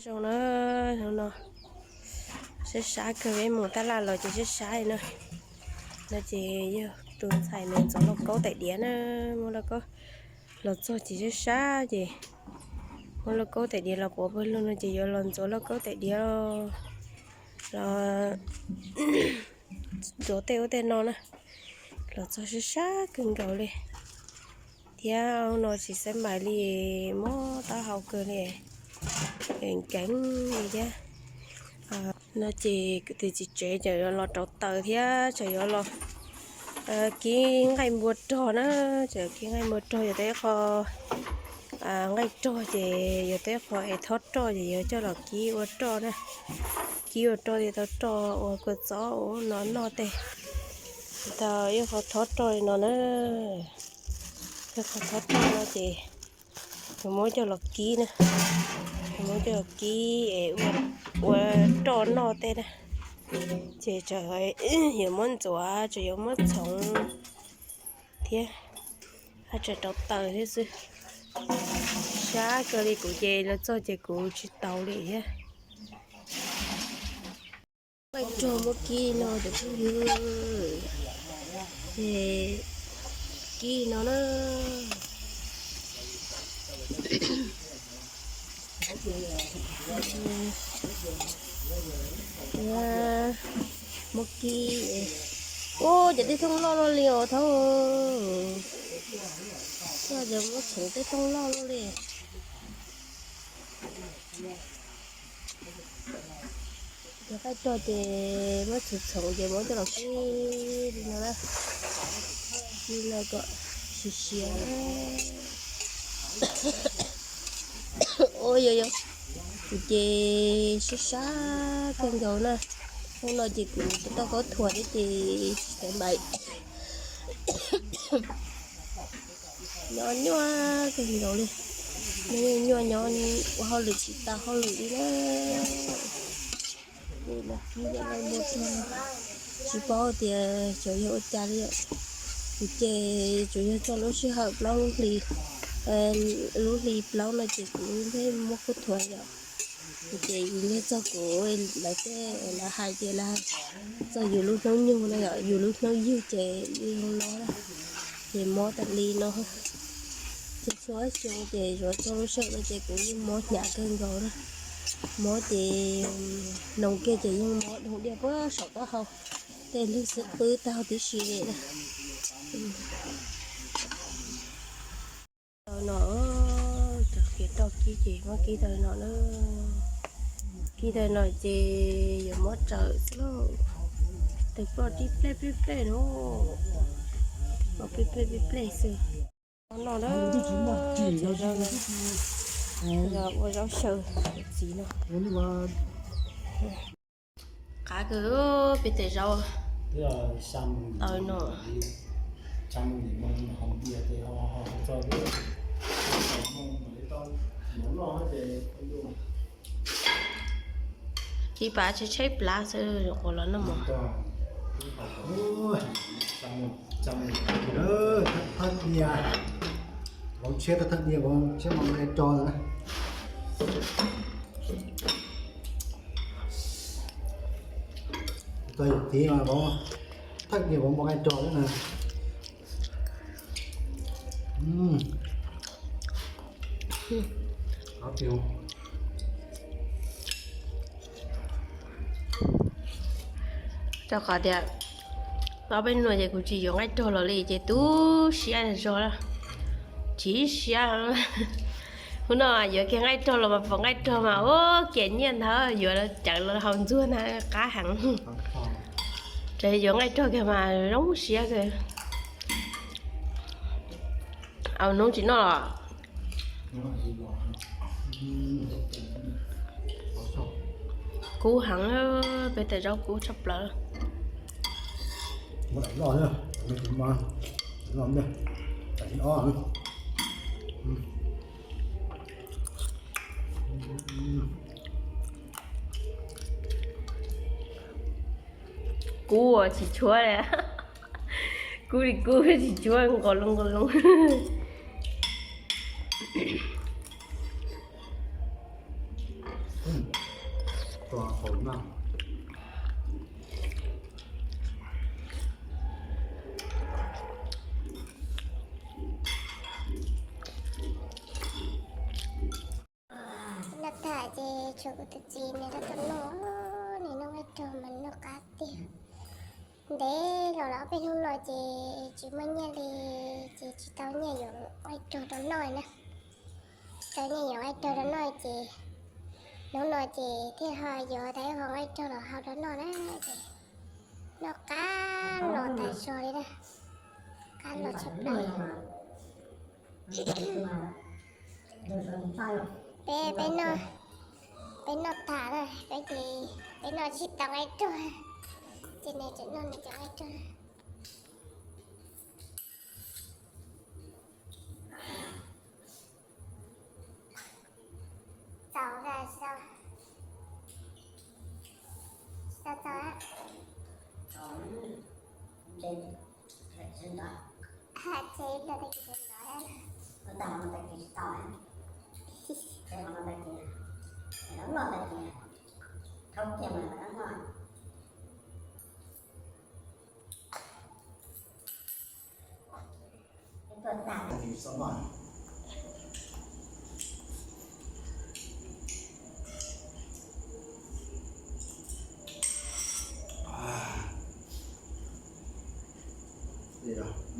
Zoo na, no sab sab kawg, peb mus tab laj los ces sab sab li na. No ces yog tus ntxhais nws ntxuav lauj kaub tais diav na, muab lauj kaub los txog ces sab sab ces muab lauj kaub tais diav los puav pawg lug no ces yuav los ntxuav lauj kaub tais diav los ntxuav tej ub tej no na, los txog sab sab kawg nkaus li. Thiab no tsis xav mais li, mob taub hau kawg li, nkees li thiab. No ces kwv tij txiv tsev tseem yuav los rauv taws thiab tseem yuav los kib nqaij npua rog na, tseem kib nqaij npua rog, yuav tau ib qho nqaij rog ces yuav tau ib qho es thob roj ces yuav coj los kib ua roj na, kib ua roj thiaj tau roj ua kua txob ua no noj tej. Tau ib qho thob roj li no na, ib qho thob roj no ces yuav muab coj los kib na, yuav muab coj los kib es ua roj noj tej na. Ces tseem yuav muab ntxuav, tseem yuav muab txhoov thiab, haj tseem rauv taws thiab xwb. Sab kawg li, kuv ces los txog ces kuv tsis taus li thiab. Nqaij rog muab kib no cov phooj ywg, ces kib no na. Muab kib, ua cas tej thooj loj loj li os thaub, ua cas muab txhoov tej thooj loj loj li. Cov qaij rog ces muab txhoov txhoov ces muab coj los kib li no na, kib no kom siav siav. Ua yog yog, kuv ces sab sab kawg nkaus na. Hnub no ces kuv tsis tau khaub thuas thiab ces tsis xav mais. Nyob nyuaj kawg nkaus li, nyob nyuaj nyob ua hauj lwm tsis tau hauj lwm li na. Ces los kib cov nqaij npua rog, tsis paub tias tsuas yog ua cas li. Kuv ces tsuas yog txog lub sij hawm plaub lub hli, lub hli plaub no ces kuv thiaj muab khaub thuas yom. Ces yus nyiag txog kuv lawv tej lawv hais tias lawv txog yus lub hnub nyoog no yom, yus lub hnub yug ces li no na, ces mob tas li no. Ces txhua xyoo ces yuav txog lub sij hawm no ces kuv yeej mob hnyav kawg nkaus na. Mob ces noog kiag ces yeej mob doog diaj puag saum taub hau, tej lwg xwb qwb tag tib si li na. Tau no, cov khiav toj kib ces muab kib tau no na. Kib tau no ces yuav muab tsaws xwb lauj. Tes ploj tib plej plij plej no, ploj plij plej plij plej xwb. No na, ua zaub xyaw txiv no. Qab kawg, peb tes zaub taw no. Kib pab tshaib tshaib plab xwb, quav los noj mov. Thawj diav, vauv tshiab, thawj diav vauv tshiab, npau nqaij rog na. Tau yus tiv mas vauv, thawj diav vauv npau nqaij rog na. Rau qhov tias ob peb hnub no ces kuv tsis yuav nqaij rog los li ces tu siab zog, tsis siab. Hnub no yuav kiag nqaij rog los mas pom nqaij rog mas ua kiag nyiaj ntawd yuav cawv los haus ntxuag ntag, qab heev. Ces yuav nqaij rog kiag mas zoo siab kawg. Au, hnub tsis noj los. Kub heev, peb tes zaub kub tshaj plaws. Kub tsis tshuav li. Kub li kub tsis tshuav, nqos loo nqos loo. Tua hauv no. Noj tag ces tshuav kuv tus txiv nws rov tau noj, nws noj qaib rog mas noj qab tiag. Ntev los lawm, ob peb hnub no ces tsis muaj nyiaj li, ces tsis tau nyiaj yuav qaib rog rau noj na. Tsis tau nyiaj yuav qaib rog rau noj ces hnub no ces thiaj ho yuav tau ib qho qaib rog los hau rau noj na. Ces noj qab los tas zog li na, qab los tshaj plaws. Peb, peb noj, peb noj tas na, peb ces peb noj tsis tau qaib rog, ces nws tseem noj nws cov qaib rog. Txaus, txaus, txaus, txaus. Tsev los tag kis tsev ntov, tag no tag kis tsis tau, tsev no tag kis, lawv loj tag kis, thaub kiag mas lawv loj. Ib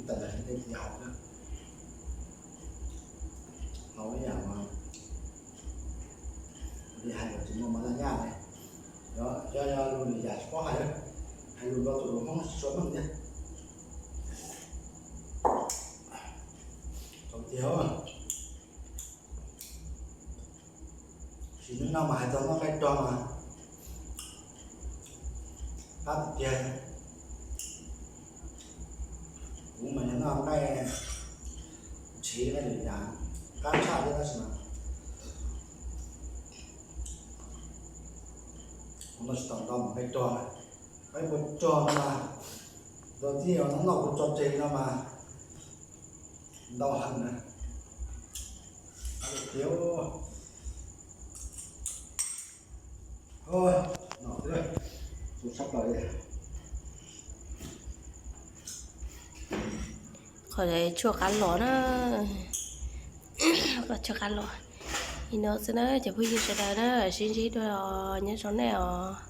tag nrho tej tiv haus na, haus ib yam mas li hais los tsis muaj mov laj nyaj li. Yog, yog, yog lus lwm yam tsis paub hais, hais lus nrog tus lus Hmoob tsis tshua meej thiab. Txaus tiag. Sim neej no mas hais txog noj nqaij rog mas qab tiag tiag. Kuv mas yog noj nqaij ntshiv nqaij lwm yam qab tshaj thiab tab sis mas kuv noj tsis tau ntau nqaij rog. Nqaij puas rog no mas, tus tij no noj kuv tso tseg no mas ntau heev na. Qab tiag. Qhov tshuaj qab los na, qhov tshuaj qab los. Li no xwb na cov phooj ywg sawv daws na, sib ntsib dua, nyob zoo nej os.